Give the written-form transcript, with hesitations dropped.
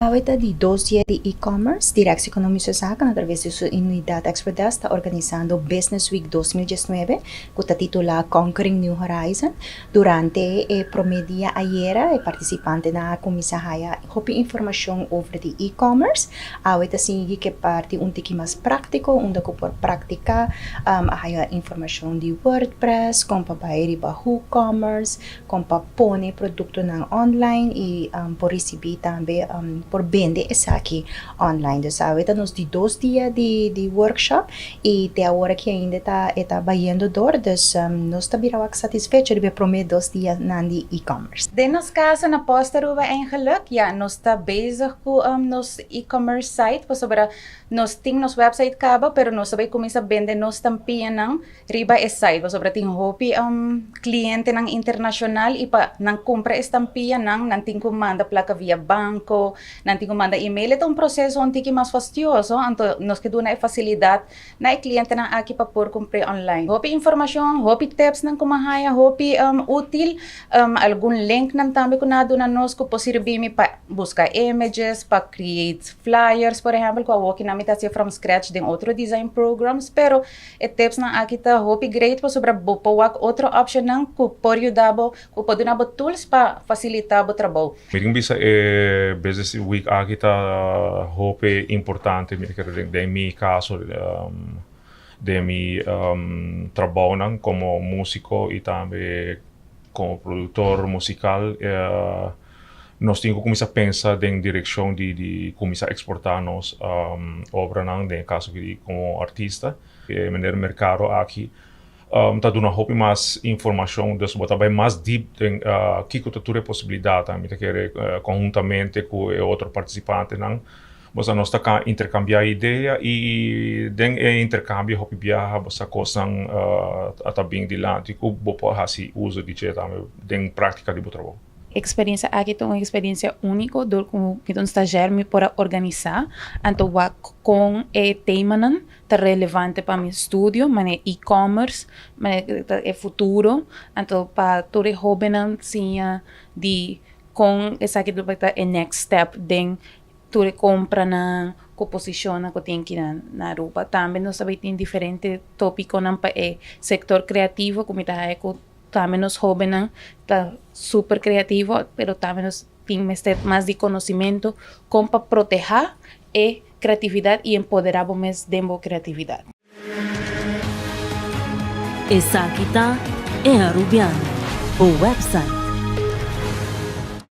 Awe ta di dos dia di e-commerce. Directie Economische Zaken atraves di su unidad Expertdesk ta organisando Business Week 2019 cu ta titula Conquering New Horizon. Durante e prome dia ayera e participantenan a cuminsa haya hopi informacion over di e-commerce. Awe ta sigui cu e parti un tiki mas practico unda cu por practica a haya informacion di WordPress, con pa bay riba WhoCommerce, Kon pa pone produktonan online i por risibí tambe por bende esaki online. Dus awe ta nos di dos dia di di workshop i te awor aki ainda ta e ta bayendo dor dus nos ta bira wak satisfecho riba e promé dos dianan di e-commerce. Den nos kaso na Post Aruba eigenlijk ya nos ta bezig ku nos e-commerce site pasobra nos tin nos website kaba pero nos ta bai kuminsá bende nos stampianan Riba e site pasobra tin hopi clientenan internacional y pa nan cumpra e stampianan nan tin cu manda placa via banco, nan tin cu manda email, e ta un proceso un tiki mas fastioso, anto nos ke duna e facilidad na e clientenan aki pa por cumpr'e online. Hopi informacion, hopi tipsnan cu mi a haya, hopi util, algun linknan tambe cu nan a duna nos cu por sirbi mi pa busca images, pa create flyers por ehempel cu awoki nan mi ta haci'e from scratch den otro design programs, pero E tipsnan aki ta hopi great pasobra bo por wak otro optionnan ku por yuda bo, ku por duna bo tools pa fasilitá bo trabou. Mi tin bisa e Business Week aki ta hopi importante, mi ta kere den mi kaso, den mi trabounan komo músiko i tambe komo produktor musikal. Nos tin ku kuminsá pensa den direkshon di di kuminsá eksportá nos obranan, den e kaso aki komo artista. E meneer Mercado aki ta duna hopi mas informashon, dus bo ta bai mas dip den kiko ta tur e posibilidatnan. Mi ta kere konhuntamente ku e otro partisipantenan bo sa nos ta interkambiá idea i den e interkambio hopi biaha bo sa kosnan ta bin dilanti ku bo por hasi uso di dje tambe den práktika di bo trabou. Experiencia aki ta un experiencia unico dor cu mi ta un stagiair mi por a organisa anto wak con e temanan ta relevante pa mi studio manera e-commerce manera ta e futuro anto pa tur e hobennan siña di con esaki lo bay ta e next step den tur e compranan cu posicionnan cu tin aki na Aruba. Tambe nos ta bay tin diferente topiconan pa e sector creativo cu mi ta haya cu Tambe nos hóbennan ta super kreativo, pero tambe nos tin mester mas di konosementu kon pa protehá e kreatividat i empoderá bo mes den bo kreatividat. Esaki ta E Arubiano, bo website.